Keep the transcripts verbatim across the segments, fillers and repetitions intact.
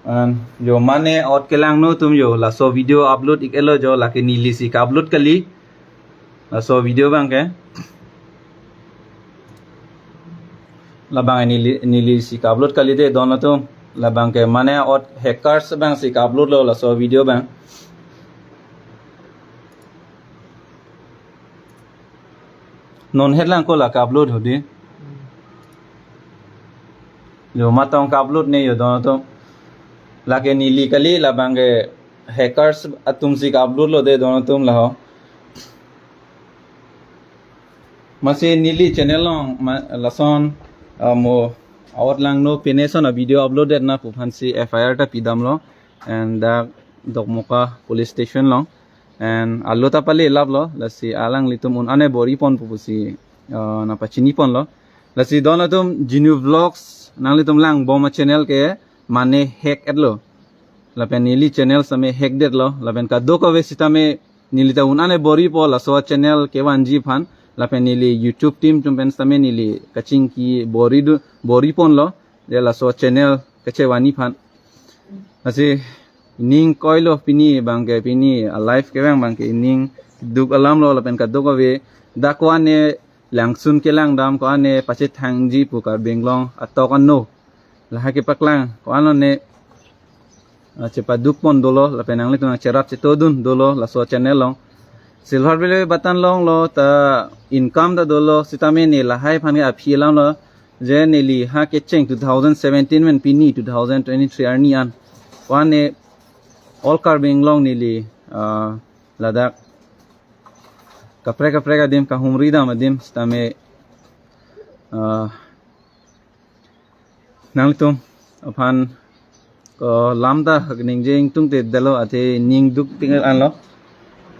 An, yo mane ot kelangno atum yo, laso video upload ik-etlo jo, lake neli si ka-upload kali. Laso video abang ke. Labang neli, neli si ka-upload kali de don atum. Labang ke mane ot hackers abang si ka-upload lo laso video abang. Non het lang ko la ka-upload ho de. Yo matong ka-upload ne yo don atum. Lake neli kali, labang ke hackers atum si ka-upload lo de don atum laho. Masi neli channel along ma-, lason, ah, mo ot langno pine son a-video upload det na pu aphan si F I R ta pidamlo. And dak Dokmoka police station along. And alo ta pale laplo, lasi alanglitum un-an bor-i pon pu pusi, ah, nangpachini ponlo. Lasi don atum Genu Vlogs nanglitum langbom a-channel ke mane hack-etlo. Lapen neli channel sitame hack detlo. Lapen kadokave sitame neli ta un-an bor-i po laso channel kevanji aphan. Lapen neli YouTube team atum pen sitame neli kachingki bor-i do, bor-i ponlo. De laso channel kachevani aphan. Lasi ning koilo pini abang ke, pini a-live kevang abang ke ning duk alam lo lapen kadokave dak ko-an ne langsun kelang dam, ko-an ne pachethangji pu Karbi Anglong atok ano. Lahai kepaklang ko-an lo ne, ah, chepaduk pon dolo, lapen nanglitum nangcherap chetodun dolo laso channel along. Silver play button longlo ta income ta dolo, sitame ne lahai aphan ke aphi alam lo. Je neli ha kecheng two thousand seventeen pen pini two thousand twenty-three arni an. Ko-an ne all Karbi Anglong neli, ah, ladak kaprek kaprek adim, kahumri dam adim sitame, ah, nanglitum aphan ko lam ta ningje ingtungte detlo, athe ning duk ting anlo.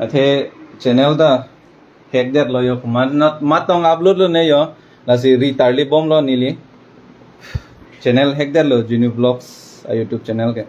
Athe channel ta hack detlo yo, mat not, matong upload lo ne yo. Lasi ri tarli bomlo neli. Channel hack detlo Genu Vlogs a-YouTube channel ke.